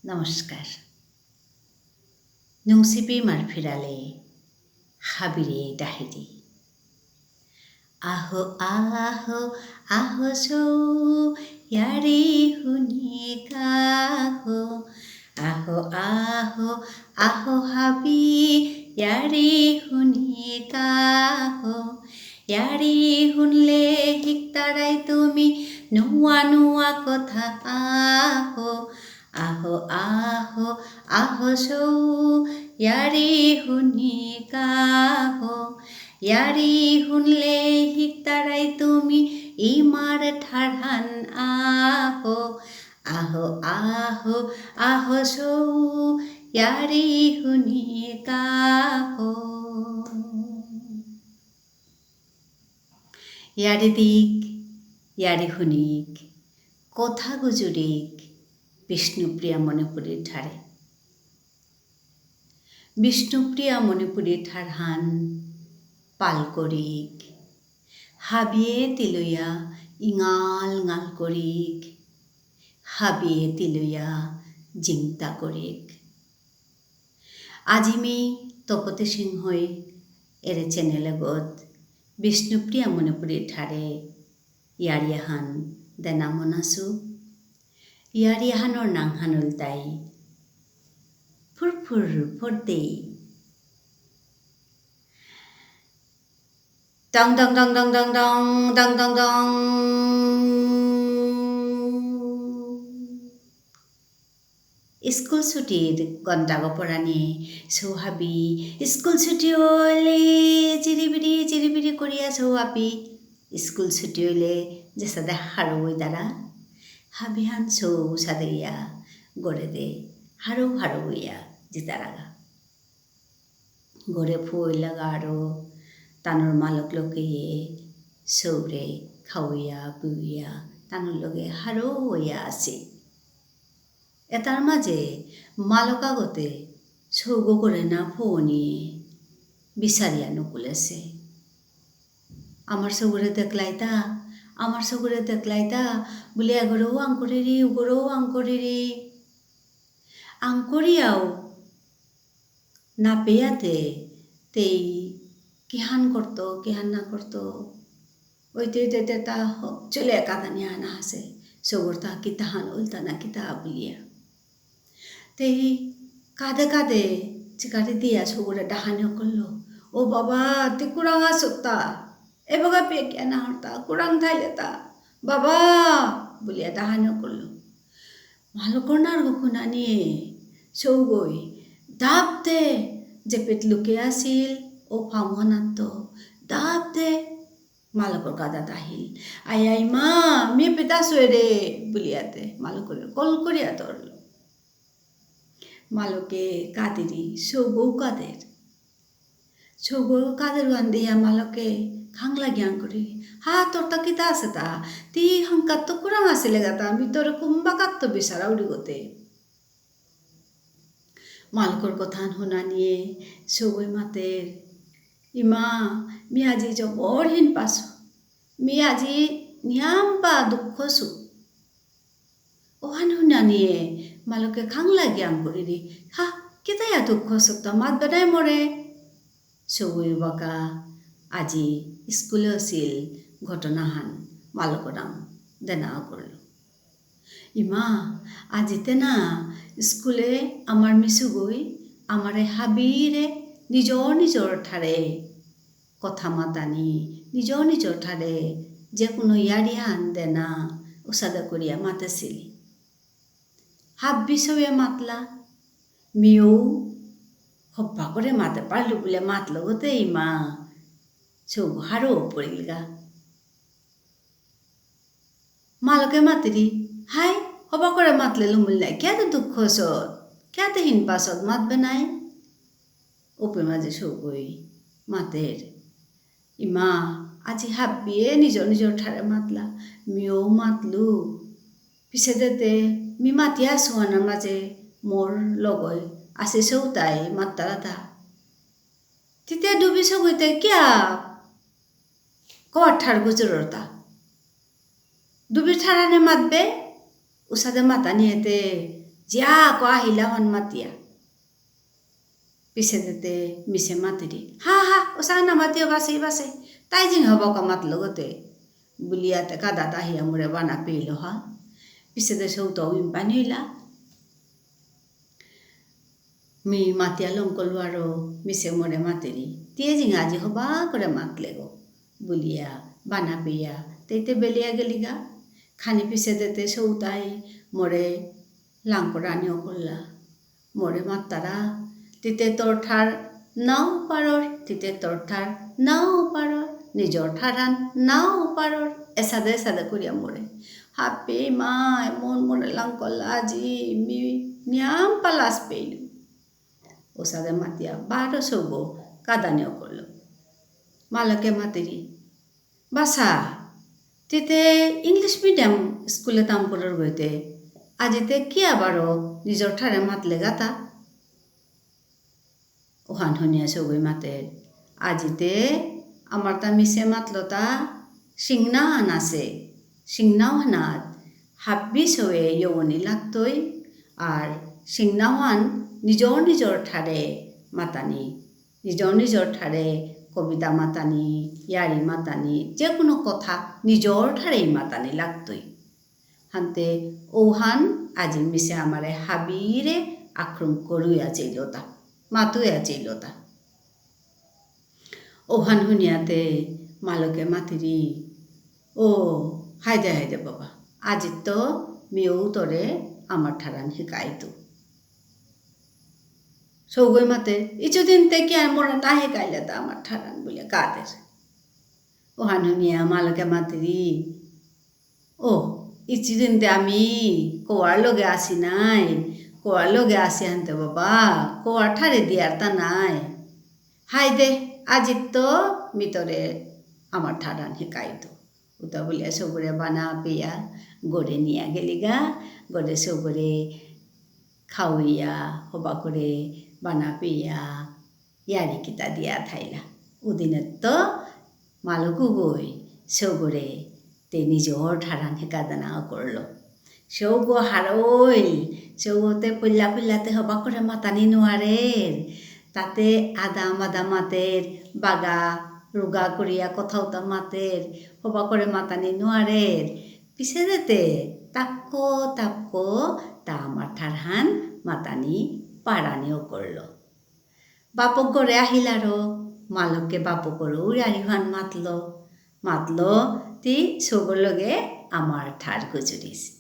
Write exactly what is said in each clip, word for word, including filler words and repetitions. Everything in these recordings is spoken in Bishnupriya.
নমস্কার। নুংসিপি মারফিরালে হাবিরে ডাহেরি। আহো, আহো, আহো সৌ, য়ারি হুনিক আহো। আহো, আহো, আহো হাবি, য়ারি হুনিক আহো। য়ারি হুনলে হিকতারাই তুমি নুয়া নুয়া কথা আহো। আহো, আহো, আহো সৌ, য়ারি হুনিক আহো। য়ারি হুনলে হিকতারাই তুমি ইমার ঠারহান আহো। আহো, আহো, আহো সৌ, য়ারি হুনিক আহো। য়ারি দিক, য়ারি হুনিক, কথা গুজুরিক, বিষ্ণুপ্রিয়া মণিপুরী ঠারে। বিষ্ণুপ্রিয়া মণিপুরী ঠারহান পাল করিক, হাবিয়ে তিলয়া ইঙাল ঙাল করিক, হাবিয়ে তিলয়া জিংতা করিক। আজি মি তপতী সিংহই এরে channel এগত বিষ্ণুপ্রিয়া মণিপুরী ঠারে য়ারি আহান দেনা মনাসু। য়ারি আহানর নাঙহান ইলতাই ফুরফুর ফরদেই। ডং ডং ডং ডং ডং ডং, ডং ডং ডং। স্কুল ছুটির ঘন্টাগ পরানি সৌ হাবি স্কুল ছুটি হইলে চিরিবিরি চিরিবিরি করিয়া সৌ হাবি স্কুল ছুটি হইলে যেসাদে হারৌ হইতারা হাবিহান সৌ সাদেইয়া গরেদে হারৌ হারৌ হইয়া জিতারাগা। গরে ফুইলাগা আরো তানুর মালক লোকে ইয়ে সৌরে খাওয়া পিয়া তানুর লগে হারৌ হইয়া আসে। এতার মাঝে মালক আগতে সৌগ করে না ফোনিয়ে বিচারিয়া নুকুলেসে। আমার সৌগরে দেখলাইতা, আমার সৌগরে দেখলাইতা, বুলে এগরেও আঙকরিরি, উগরেও আঙকরিরি। আঙকরিয়াও না পেয়াতে তেই কিহান করতো, কিহান না করতো। ওইতে ওইতে তে তা হ-, চলে কাদানি আনা হাসে। সৌগর তা কিতাহান উল্টা না কিতা বুলিয়া। তেই কাদে কাদে চিকারি দিয়া সৌগরে ডাহানি করলো। ও বাবা, তি কুরাং আসুতা। এবাকা পেকিয়া না হরতা, কুরাং থাইলেতা। বাবা, বুলিয়া ডাহানি করলো। মালকর নারগ হুনানিয়ে সৌগই দাবতে যেপেত লুকে আসিল ও ফামহানাত্ত দাবতে মালকর কাদাত আহিল। আই, আই মা, মি এপেত আসুয়েরে বুলিয়াতে মালকরে কল করিয়া ধরল। মালকে কাদিরি, সৌগও কাদের। সৌগও কাদের ওয়ান দিয়া মালকে খাংলা গিয়ান করি। হা, তোর তা কিতা আছে তা? তি হাংকাত তো কুরাং আছে লেগা তা, আমি তোর কুম্বা কাত তো বিচারা উড়ি গতে। মালকর কথা হুনানিয়ে সৌগই মাতের, ইমা, মি আজি জবর হিন পাসু। মি আজি নিয়াম্পা দুঃখ সু। ওহান হুনানিয়ে মালকে খাংলা গিয়াম করিরি। হা, কিতা ইয়া দুঃখ সত্তা মাত বেদাই মরে। সৌগই বাকা আজি স্কুলে আসিল ঘটনাহান মালকরাং দেনা করল। ইমা, আজি তেনা স্কুলে আমার মিসুগই আমারে হাবিরে নিজর নিজর ঠারে কথা মাতানি, নিজর নিজর ঠারে যে কোনো ইয়ারিহান দেনা উসাদা করিয়া মাতেসিলি। হাব্বি সবে মাতলা, মিউ হব্বা করে মাতে পারলু বুলে মাতলো গতে ইমা। সৌ হারৌ পড়িলগা। মালকে মাতিরি, হাই, হবা করে মাতলে লুমুল নাই, কিয়াতে দুঃখ সত, কিয়াতে হিনপা সত, মাতবে নাই? উপে মাঝে সৌগই মাতের, ইমা, আজি হাব্বিয়ে নিজর নিজর ঠারে মাতলা, মিও মাতলু। পিছে দেতে, মি মাতিয়া আসু আনার মাঝে মোর লগই আসে সৌতাই মাত্তারাতা। তিতে ডুবি সৌগইতে কিয়া কওয়ার ঠার গুজরতা। ডুবি ঠারানে মাতবে, উসাদে মাতানি এতে জিয়াকো আহিলা হন মাতিয়া। পিছেদেতে মিসে মাতিরি, "হা হা, ওসা না মাতিও, বাসে বাসে। তাই জিং হবা কা মাতলো গতে।" বুলিয়াতে কাদাত আহিয়া মোরে বানা পেইল হা। পিছেদে সৌতা উইম পানি হইলা। মি মাতিয়া লংকলুয়ারো মিসে মোরে মাতিরি। তিয়ে জিং আজি হবা করে মাতলে গো। বুলিয়া, বানা পেয়া, তেইতে বেলিয়া গেলিগা। খানি পিছেদেতে সৌতাই মোরে লাংকরানি অকরলা। মোরে মাত্তারা, তিতে তোর ঠার নাও পারর, তিতে তোর ঠার নাও পারর, নিজর ঠারহান নাও পারর, এসাদে এসাদে করিয়া মোরে। হাপি মা, এমন মোরে লাংকরলা আজি, মি নিয়াম পালাস পেইলু। ওসাদে মাতিয়া, বারো সৌগো, কাদানি অকরল। মালকে মাতিরি, বাসা, তিতে English medium স্কুলে তাম করর গইতে, আজিতে কিয়া বারো নিজর ঠারে মাতলে গাতা? ওহান হুনিয়া সৌগই মাতের, আজিতে আমার তা মিসে মাতলতা সিংনাহান আছে, সিংনাহানাত হাব্বি সৌয়ে য়ৌনি লাগতই, আর সিংনাহান নিজর নিজর ঠারে মাতানি, নিজর নিজর ঠারে কবিতা মাতানি, ইয়ারি মাতানি, যে কোনো কথা নিজর ঠারেই মাতানি লাগতই। হানতে ওহান আজি মিসে আমারে হাবিরে আক্রম করুয়া চেইলতা, মাতুয়া চেইলতা। ওহান হুনিয়াতে মালকে মাতিরি, "ও, হায়দে হায়দে বাবা, আজি তো মিউ তোরে আমার ঠারান হিকাইতু।" সৌগই মাতে, "ইচুদিন তে কি আর মোরে না হিকাইলে তা আমার ঠারান?" বুলে কাদের। ওহান হুনিয়া মালকে মাতিরি, "ও, ইচুদিন তে আমি কোয়ার লগে আসি নাই, কোয়ার লগে আসি হানতে বাবা, কোয়ার ঠারে দিয়ার তা নাই। হায়দে, আজি তো মি তোরে আমার ঠারান হিকাইতু।" উতা বুলিয়া সৌগরে বানা পেয়া গরে নিয়া গেলিগা, গরে সৌগরে খাওয়াইয়া, হবা করে বানা পেয়া, ইয়ারি কিতা দিয়া থাইলা। উদিনত্ত মালকগই সৌগরে তে নিজর ঠারান হিকাদানা করল। সৌগ হারইল, সৌগতে পল্লা পল্লাতে হবা করে মাতানি নোয়ারের। তাতে আদাম আদাম মাতের, বাগা রুগা করিয়া কথাও তা মাতের, হবা করে মাতানি নোয়ারের। পিছেদেতে তাপকো তাপকো তা আমার ঠারহান মাতানি পারানিও করল। বাপক ঘরে আহিলারো, মালকে বাপকরও উড়ারিহান মাতল। মাতল, তি সৌগর লগে আমার ঠার গুজুরিস।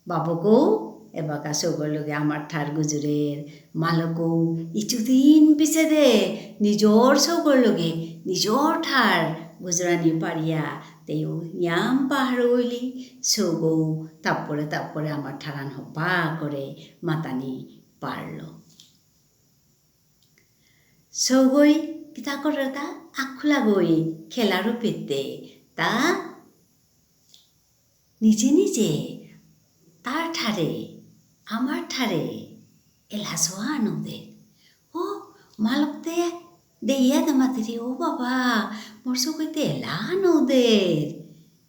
বাপকও এবাকা সৌগর লগে আমার ঠার গুজুরের, মালকও ইচুদিন পিছেদে নিজর সৌগর লগে নিজর ঠার গুজরানি পারিয়া, তেও নিয়াম পাহারইলি, সৌগও তাপরে তাপরে আমার ঠারান হবা করে মাতানি পারল। সৌগই কিতা করতা? আখুলাগই খেলারও পেতে তা নিজে নিজে তার ঠারে, আমার ঠারে এলা সোয়া আনো দে। ও, মালকতে দেইয়া দে মাতিরি, "ও বাবা, মোর সৌগইতে এলা আনো দে।"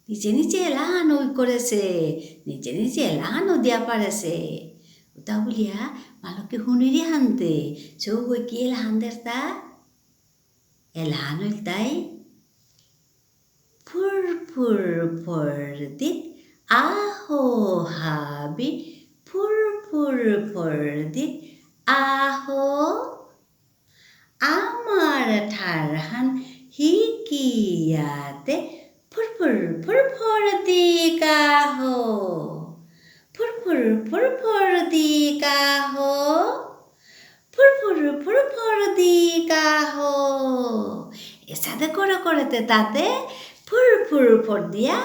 নিজে নিজে এলা আনো করেসে, নিজে নিজে এলা আনো দিয়া পারেসে। উতা বুলিয়া মালকে হুনিরি হানতে, সৌগই কি এলা হান দেরতা? এলা আনো তাই? ফুর ফুর ফর দি, আহো হাবি, ফুর ফুর ফর দি, আহো। আমার ঠারহান হিকিয়াতে ফুরফুর ফুরফুর দি কাহো। ফুরফুর ফুরফুর দি কাহো। ফুরফুর ফুরফুর দি কাহো। এসাদে করে করেতে তাতে ফুর ফুর ফর দিয়া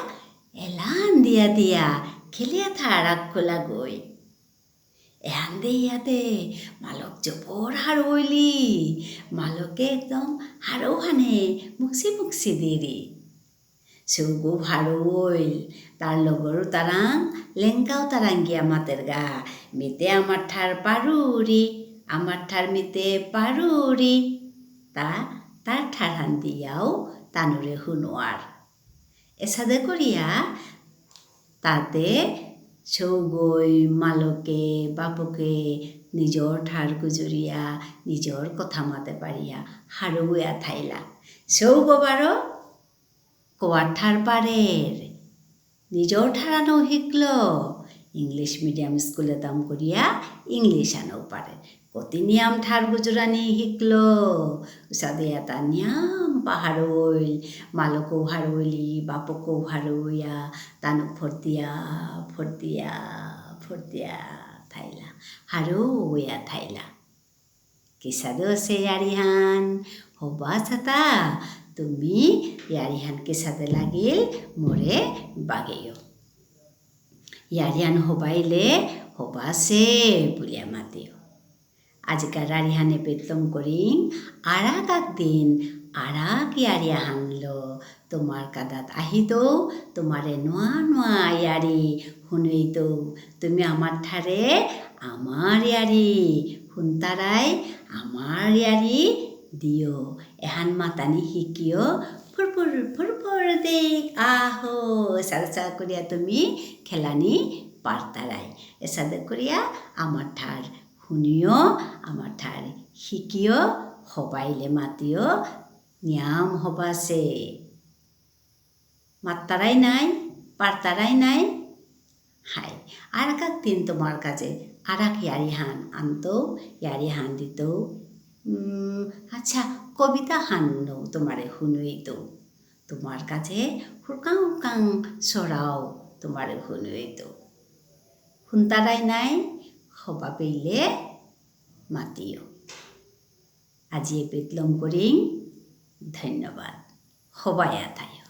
এলান দিয়া দিয়া খেলিয়া থার আখুলাগই। এহান দেহিয়াতে মালক জবর হারৌ অইলি। মালকে একদম হারৌহানে মুকসি মুকসি দেরি। সৌগ হারৌ অইল, তার লগর তারাং, লেংকাও তারাং গিয়া মাতেরগা, "মিতে আমার ঠার পারুরি, আমার ঠার মিতে পারুরি।" তা তার ঠারহান দিয়াও তানুরে হুনুয়ার। এসাদে করিয়া তাতে সৌগই মালকে বাপকে নিজর ঠার গুজুরিয়া, নিজর কথা মাতে পারিয়া, হারৌয়া থাইলা। সৌগ বারো, কোয়ার ঠার পারের। নিজর ঠারানো হিকলো। English medium স্কুলে দাম করিয়া, English আনো পারে। কতি নিয়াম ঠার গুজুরানি হিকলো। উসাদে এতা নিয়াম পাহারইল, মালকো হারইলি, বাপকো হারইয়া, তানু ফর্দিয়া, ফর্দিয়া, ফর্দিয়া থাইলা। হারৌয়া থাইলা। কিসাদে অসে য়ারিহান, হবা সাতা, তুমি য়ারিহান কিসাদে লাগিল, মোরে বাগেয়ো। য়ারিহান হবাইলে, হবাসে বুলিয়া মাতিয়ো। আজিকার য়ারিহানে বেতলম করিং, আরাক আক দিন, আরাক য়ারিহানলো, তোমার কাদাত আহিতৌ, তোমারে নোয়া নোয়া য়ারি হুনুইতৌ, তুমি আমার ঠারে আমার য়ারি হুনতারাই, আমার য়ারি দিয়ো। এহান মাতানি হিকিয়ো, ফুরফুর, ফুরফুর দিক, আহো, এসাদে করিয়া তুমি খেলানি পারতারাই। এসাদে করিয়া আমার ঠার হুনিয়ো, আমার ঠার হিকিয়ো, হবাইলে মাতিয়ো, নিয়াম হবাসে। মাত্তারাই নাই, পারতারাই নাই। হাই, আরাক দিন তোমার কাছে আরাক য়ারিহান আনতৌ, য়ারিহান দিতৌ। উম, আচ্ছা, কবিতাহানও তোমারে হুনুইতৌ। তোমার কাছে হুরকাং হুরকাং সরাও তোমারে হুনুইতৌ। হুনতারাই নাই, হবা পেইলে মাতিয়ো। আজি এপেইত লম করিং। ধন্যবাদ। হবায়া থাইয়ো।